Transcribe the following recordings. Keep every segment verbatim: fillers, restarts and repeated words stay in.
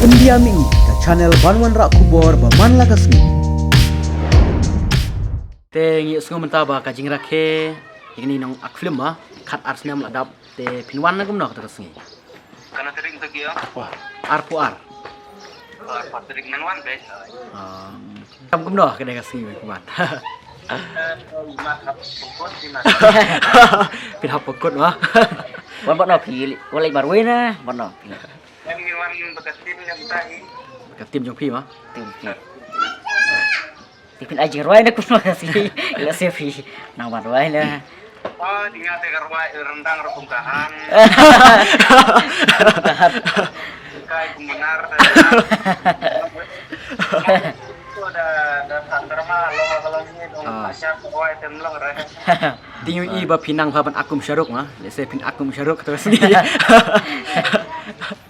India Mih, ka channel ban wanrah khubor ba man la ka sngi. Te ngi sngew mynta ba ka jingrakhe ïa kine nong ak film ba khat ar snem la dap, te phin wan na kumno kata ka sngi? Kano tarik tu kio? Arphew ar. Arphew tarik ngan wan be. Ah. Kam kumno ka dei ka sngi ban wan? Imat hap pengkut, imat. Phin hap pengkut ma. Wan bad no phi, wan leit marwei na bad no phi? Wan ngi wan bad ka tim jong tai. Ka tim jong phi ma? Tim phi. Te phin ai jingrwai na kumno ka sngi? Lehse phi nang wan rwai na. Oh, dinga te ka rwai rendang rukum kahan. Kahan. Kai kumbenar. Ko da da tang drama lo ka lo ni dong. Ah. Asya ko rwai tem lo re. Ding i ba phin nang pha ban akum sharuk ma. Lehse phin akum sharuk tu sngi.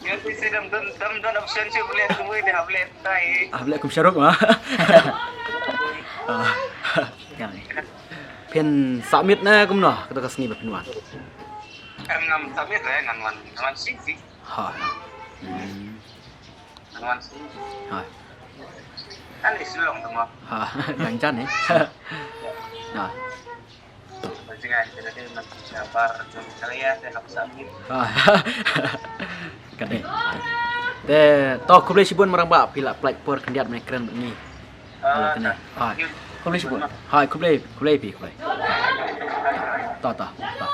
Ya si si dam dam dam dam option si boleh tu ni dia boleh tai. Ah, boleh akum sharuk ma. Ah. Phin submit na kumno kata ka sngi ba phin wan? Em ngam submit re ngan wan ngan wan sing sih. Ha. Hmm. Ngan wan sing. Ha. Kan di Shillong tu ma. Ha. Yang jan eh. Nah. Bajingan jadi nanti sabar jom saya saya hap submit. Ha. Ka dei. Te to khublei shibun marang ba phi la pynlait por khyndiat ban ïakren bad ngi. Hala kane. Hai. Khublei shibun. Hai, khublei, khublei phi, khublei. To, to, to.